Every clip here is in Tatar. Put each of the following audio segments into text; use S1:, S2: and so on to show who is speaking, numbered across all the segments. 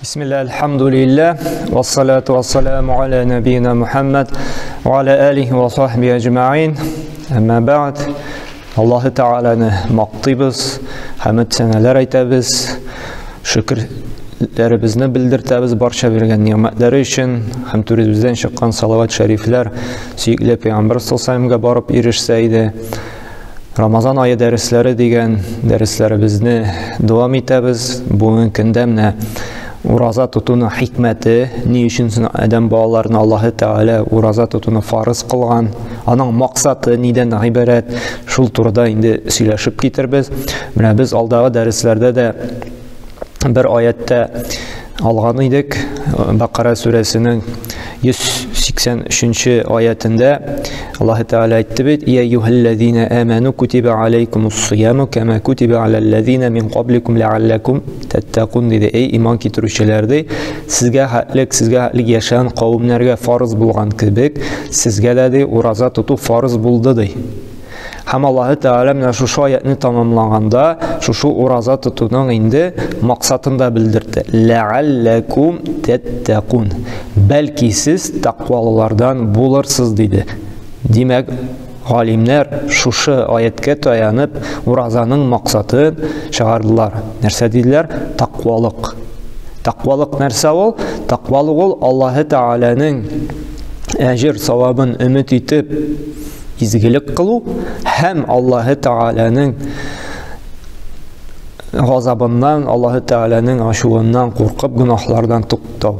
S1: Бисмилла, альхамдулилля, вассалату вассаламу аля набийна Мухаммад, ва аля алихи ва сахби аджмаин. Әмма бәгъд, Аллаһы Тәгаләне мактыйбыз, хәмд сәнәләр әйтәбез, шөкерләребезне белдертәбез барча биргән ни'мәтләре өчен һәм түребездән чыккан салават шәрифләр сөекле пәйгамбәр саллаллаһу барып ирешсә иде. Рамазан айы дәресләре дигән дәресләребезне дәвам итәбез. Бүгенге көндә менә ураза тотуның хикмәте, ни өчен соң адәм балаларына Аллаһы Тәгалә ураза тотуны фарыз кылган, аның максаты нидән гыйбарәт, шул турыда инде сөйләшеп китербез. Менә без алдагы дәресләрдә дә бер аятта алган идек. Бакара сүрәсенең 183-нче аятында Аллаһ Тәгалә әйтте бит: "Я әйюһәлләзина аману кутиба алейкумус-сияму кама кутиба алаллазина мин кабликум ләаллакум таттакун" диде. Эй иман китерүчеләр ди, сезгә хәтлек, сезгә хәтлек яшәгән кавемнәргә фарыз булган кебек, сезгә дә ди ураза тоту фарыз булды ди. Һәм Аллаһы Тәгалә менә шушы аятны тамамлаганда, шушы ураза тотуның инде максатын да белдерде. Ләалләкум таттакун. Бәлки сез тәкъвалылардан булырсыз диде. Димәк, галимнәр шушы аяткә таянып уразаның максатын чыгардылар. Нәрсә диделәр? Тәкъвалык. Тәкъвалык нәрсә ул? Тәкъвалык ул Аллаһы Тәгаләнең әҗер савабын өмет итеп изгелек кылу һәм Аллаһы Тәгаләнең газабыннан, Аллаһы Тәгаләнең ачуыннан куркып гөнаһлардан туктау.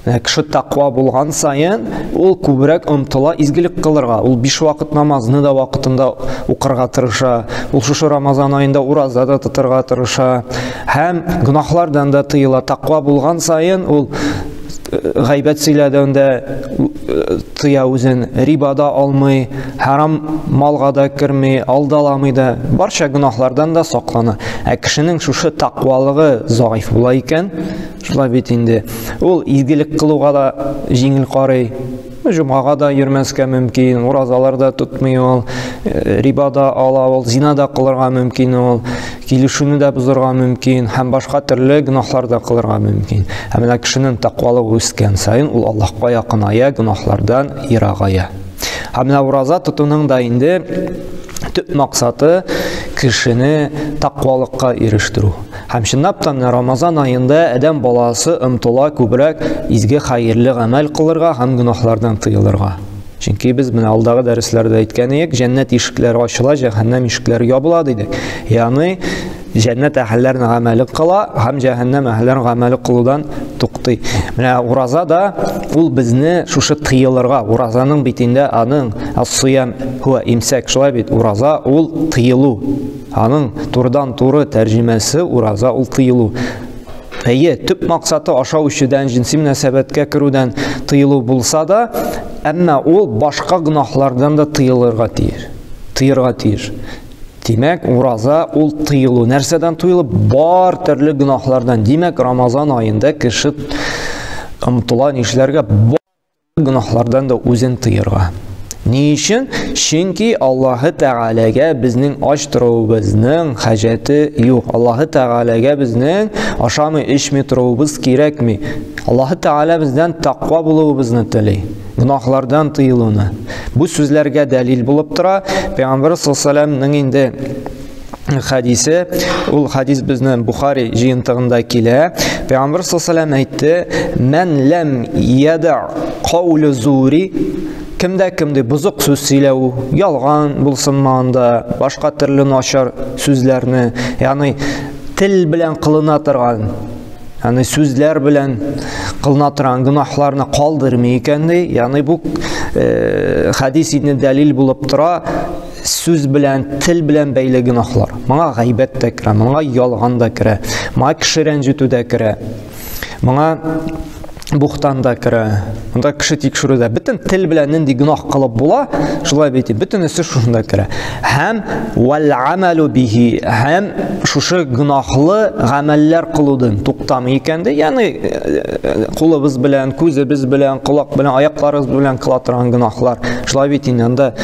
S1: Кеше тәкъва булган саен ул күбрәк омтыла изгелек кылырга. Ул биш вакыт намазны да вакытында укырга тырыша. Ул шушы Рамазан аенда ураза да тотырга тырыша һәм гөнаһлардан да тыела. Тәкъва булган саен ул гайбәт сөйләдәндә тыя үзен, риба да алмый, харам малга да керми, алдаламый да, барча гөнаһлардан да саклана. Ә кешенең шушы тәкъвалыгы заиф була икән, шулай бит инде. Ул изгелек кылуга да җиңел карый, җомгага да йөрмәскә мөмкин, уразалар да тотмый ул, риба да ала ул, зина да кылырга мөмкин ул, килешүне дә бозырга мөмкин һәм башка төрле гөнаһлар да кылырга мөмкин. Ә менә кешенең тәкъвалыгы үскән саен ул Аллаһка якыная, гөнаһлардан ерагая. Һәм менә ураза тотуның да инде төп максаты кешене тәкъвалыкка ирештерү. Һәм чынлап та менә Рамазан аенда адәм баласы омтыла күбрәк изге хәерле гамәл кылырга һәм гөнаһлардан тыелырга. Чөнки без менә алдагы дәресләрдә әйткән идек, җәннәт ишекләре ачыла, җәһәннәм ишекләре ябыла дидек. Ягъни җәннәт әһелләренең гамәле кыла һәм җәһәннәм әһелләренең гамәле кылудан туктый. Менә ураза да ул безне шушы тыелырга, уразаның бит инде аның ас-сиям хуа имсак, шулай бит, ураза ул тыелу. Аның турыдан-туры тәрҗемәсе ураза ул тыелу. Әйе, төп максаты ашау эчүдән, җенси мөнәсәбәткә керүдән тыелу булса да, әмма ул башка гөнаһлардан да тыелырга тиеш. Тыерга тиеш. Димәк, ураза ул тыелу. Нәрсәдән тыелу? Бар төрле гөнаһлардан. Димәк, Рамазан аенда кеше омтыла нишләргә? Бар гөнаһлардан да үзен тыерга. Ни өчен? Чөнки Аллаһы Тәгаләгә безнең ач торуыбызның хаҗәте юк. Аллаһы Тәгаләгә безнең ашамый, эчми торуыбыз кирәкми. Аллаһы Тәгалә бездән тәкъва булуыбызны тели, гөнаһлардан тыелуны. Бу сүзләргә дәлил булып тора Пәйгамбәр саллаллаһу алейһи ва инде хадисе, ул хадис безнең Бухари җыентыгында килә. Пәйгамбәр саллаллаһу алейһи ва әйтте: "Мән ләм яда каулу зури", кемдә кемдә бозык сүз сөйләү, ялган булсынмы анда, башка төрле начар сүзләрне, ягъни тел белән кылына торган, ягъни сүзләр белән кылына торган гөнаһларны калдырмый икән ди. Ягъни бу хадис инде дәлил булып тора, сүз белән, тел белән бәйле гөнаһлар. Моңа гайбәт тә керә, моңа ялган да керә, моңа кеше рәнҗетү дә керә, моңа бухтан да керә. Монда кеше тикшерү дә. Бөтен тел белән нинди гөнаһ кылып була, шулай бит, бөтенесе шушында керә. Һәм вал амалу бихи, һәм шушы гөнаһлы гамәлләр кылудан туктамый икән дә, ягъни кулыбыз белән, күзебез белән, колак белән, аякларыбыз белән кыла торган гөнаһлар. Шулай бит инде анда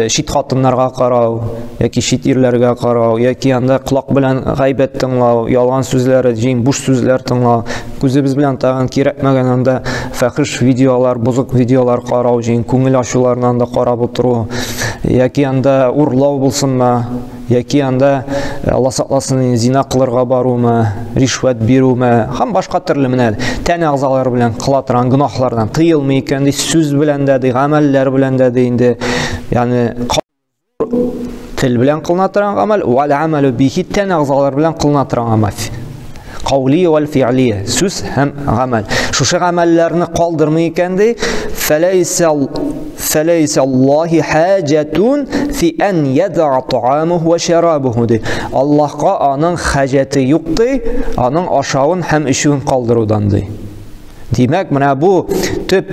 S1: чит хатыннарга карау, яки чит ирләргә карау, яки анда колак белән гайбәт тыңлау, ялган сүзләр, җиң буш сүзләр тыңлау. Күзебез белән тагын кирәкмәгән анда фәхиш видеолар, бозык видеолар карау, җыен күңел ачуларны анда карап утыру, яки анда урлау булсынмы, яки анда Алла сакласын, зина кылырга барумы, ришвәт бирүме һәм башка төрле менә тән әгъзалары белән кыла торган гөнаһлардан тыелмый икән, ди, сүз белән дә, ди, гамәлләр белән дә, ди, инде, ягъни тел белән кылына торган гамәл, вал амалу бихи, тән әгъзалары белән кылына торган гамәл. Каули вал фи'лия, сүз һәм гамәл. Шушы гамәлләрне калдырмый икән, ди, фәләйсә фәләйсә Аллаһи хаҗатун фи ан яд'a та'амуһу ва шарабуху, ди. Аллаһка аның хаҗәте юк, ди, аның ашавын һәм эчүен калдырудан, ди. Димәк, менә бу төп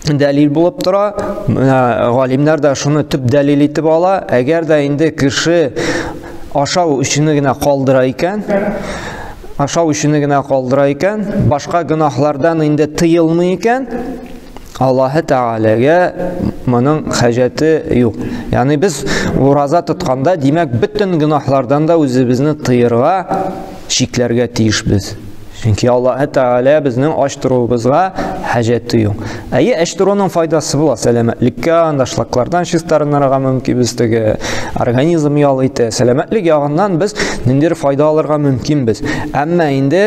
S1: дәлил булып тора. Менә галимнәр дә шуны төп дәлил итеп ала. Әгәр дә инде кеше ашау эчүне генә калдыра икән, ашау эчүне генә калдыра икән, башка гөнаһлардан инде тыелмый икән, Аллаһы Тәгаләгә моның хаҗәте юк. Ягъни без ураза тотканда, димәк, бөтен гөнаһлардан да үзебезне тыерга, чикләргә тиешбез. Чөнки Аллаһы Тәгалә безнең ач торуыбызга хаҗәте юк. Әйе, ач торуның файдасы була сәламәтлеккә, анда шлаклардан чистарынырга мөмкинбез, теге организм ял итә. Сәламәтлек ягыннан без ниндидер файда алырга мөмкинбез. Әмма инде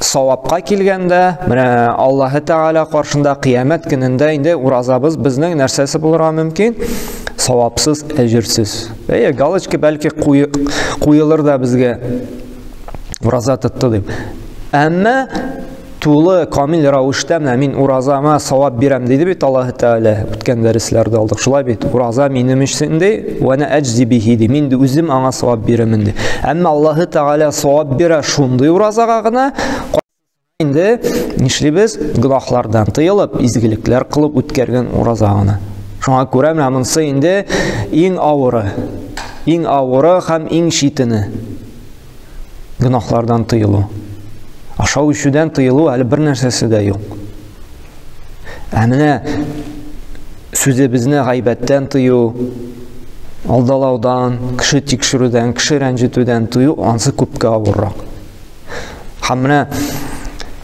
S1: савапка килгәндә, менә Аллаһы Тәгалә каршында кыямәт көнендә инде уразабыз безнең нәрсәсе булырга мөмкин? Савапсыз, әҗерсез. Әйе, галочка бәлки куелыр да безгә. Ураза тотты дип. Әмма тулы камил рәвештә менә мин уразама савап бирәм диде бит Аллаһ Тәгалә. Үткән дәресләрдә алдык. Шулай бит, ураза минем өчен ди, ва ана әҗзи бихи ди. Мин ди үзем аңа савап бирәмен ди. Әмма Аллаһ Тәгалә савап бирә шундый уразага гына, инде нишлибез? Гөнаһлардан тыелып, изгелекләр кылып үткәргән ураза гына. Шуңа күрә менә монысы инде иң авыры. Иң авыры һәм иң читене. Гөнаһлардан тыелу. Ашау эчүдән тыелу әле бер нәрсәсе дә юк. Ә менә сүзебезне гайбәттән тыю, алдалаудан, кеше тикшерүдән, кеше рәнҗетүдән тыю, ансы күпкә авыррак. Һәм менә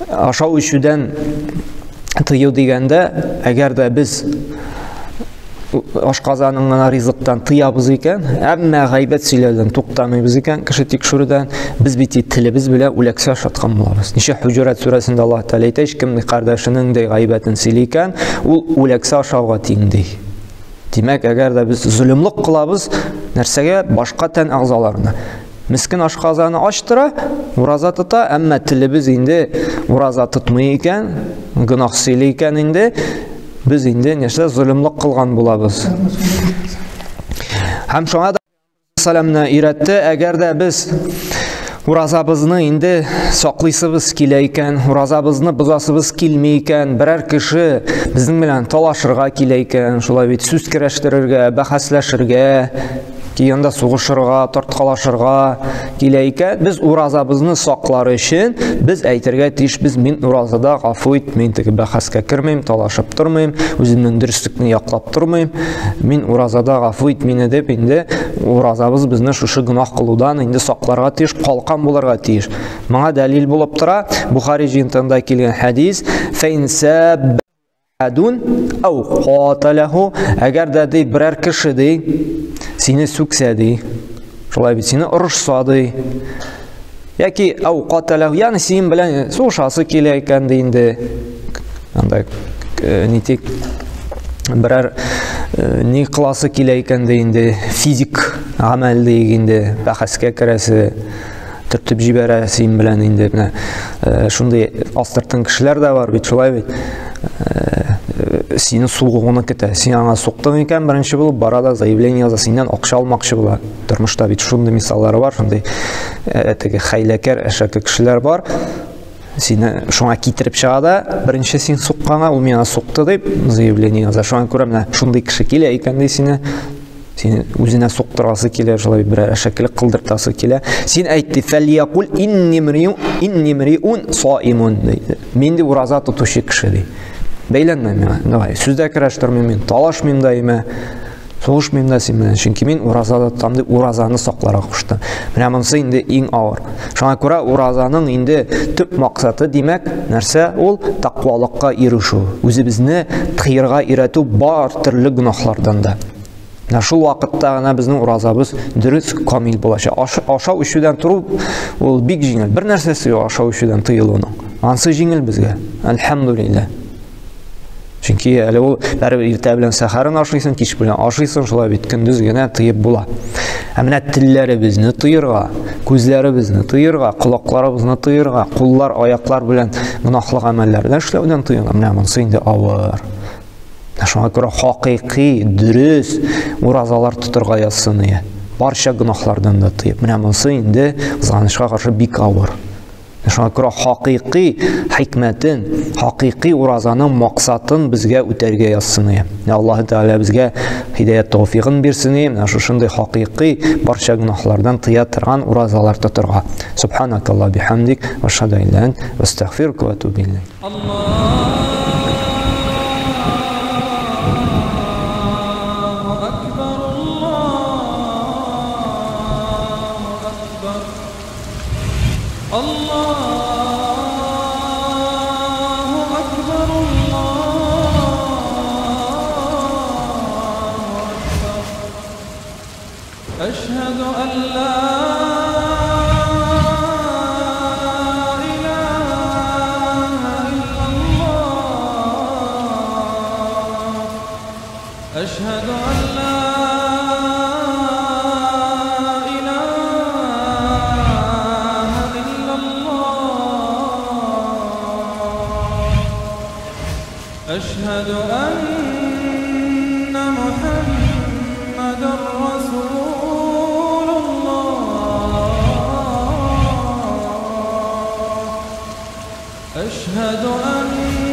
S1: ашау эчүдән тыю дигәндә, әгәр дә без ашказанын гына ризыктан тыябыз икән, әмма гайбәт сөйләүдән туктамыйбыз икән, кеше тикшерүдән, без бит телебез белән үләксә ашаткан булабыз. Ничә Хуҗурат сүрәсендә Аллаһ Тәгалә әйтә, кем кардәшенең дә гайбәтен сөйли икән, ул үләксә ашауга тиң ди. Димәк, әгәр дә без золымлык кылабыз, нәрсәгә? Башка тән әгъзаларына. Мискен ашказаны ач тора, ураза тота, әмма телебез инде ураза тотмый икән, гөнаһ сөйли икән инде, без инде нәрсә золымлык кылган булабыз. Һәм шуңа да саламны өйрәтте, әгәр дә без уразабызны инде саклыйсыбыз килә икән, уразабызны бозасыбыз килми икән, берәр кеше безнең белән талашырга килә икән, шулай бит сүз көрәштерергә, бәхәсләшергә, Киянда сугышырга, тарткалашырга килә икән, без уразабызны саклар өчен без әйтергә тиешбез, мин уразада гафу ит, мин теге бәхәскә кермим, талашып тормыйм, үземнең дөреслекне яклап тормыйм, мин уразада гафу ит мине дип инде уразабыз безне шушы гөнаһ кылудан инде сакларга тиеш, калкан булырга тиеш. Моңа дәлил булып тора Бухари җыентыгында килгән хәдис, фәин Адун ау каталаху, әгәр дә ди берәр кеше ди сине сүксә ди, шулай бит, сине орышса ди, яки ау каталаху, ягъни синең белән сугышасы килә икән ди инде, анда ни тик берәр ни кыласы килә икән ди инде, физик гамәл ди инде, бәхәскә керәсе, төртеп җибәрә син белән инде менә шундый астыртын кешеләр дә бар бит, шулай бит. Сине сугуны көтә. Син аңа суктың икән, беренче булып бара да заявление яза, синнән акча алмакчы була. Тормышта бит шундый мисаллар бар, шундый теге хәйләкәр, әшәке кешеләр бар. Сине шуңа китереп чыга да, беренче син сукканга, ул миңа сукты дип заявление яза. Шуңа күрә менә шундый кеше килә икән ди сине. Сине үзенә суктырасы килә, шулай бер әшәкелек кылдыртасы килә. Син әйт ди, фәльякул инни мриун, инни мриун саимун ди. Мин ди ураза тотучы кеше ди. Бәйләнмә миңа. Давай, сүз дә көрәштермим мин, талашмыйм да имә. Сугышмыйм да син белән, чөнки мин уразада тотам дип уразаны сакларга кушты. Менә монысы инде иң авыр. Шуңа күрә уразаның инде төп максаты, димәк, нәрсә ул? Тәкъвалыкка ирешү, үзебезне тыерга өйрәтү бар төрле гөнаһлардан да. Менә шул вакытта гына безнең уразабыз дөрес, камил булачак. Ашау эчүдән тору ул бик җиңел. Бер нәрсәсе юк ашау эчүдән тыелуның. Ансы җиңел безгә. Әлхәмдулилләһ. Чөнки әле ул бәрібір иртә белән сәхәрен ашыйсың, кич белән ашыйсың, шулай бит көндез генә тыеп була. Ә менә телләребезне тыерга, күзләребезне тыерга, колакларыбызны тыерга, куллар, аяклар белән гөнаһлы гамәлләрдән эшләүдән тыелга, менә монысы инде авыр. Шуңа күрә хакыйкый, дөрес уразалар тотырга язсын ие. Барча гөнаһлардан да тыеп. Менә монысы инде кызганычка каршы бик авыр. Шуңа күрә хакыйкый хикмәтен, хакыйкый уразаның максатын безгә үтәргә язсын. Аллаһ Тәгалә безгә һидаят тәүфигын бирсен. Менә шушындый хакыйкый барча гөнаһлардан тыя торган уразалар тотырга. Субханакаллаһ бихамдик ва ашһаду ан ла илаһа ва астагфирука ва атубу илейк.
S2: أشهد أن لا إله إلا الله أشهد أن لا إله إلا الله أشهد أن محمدا رسول الله أشهد أن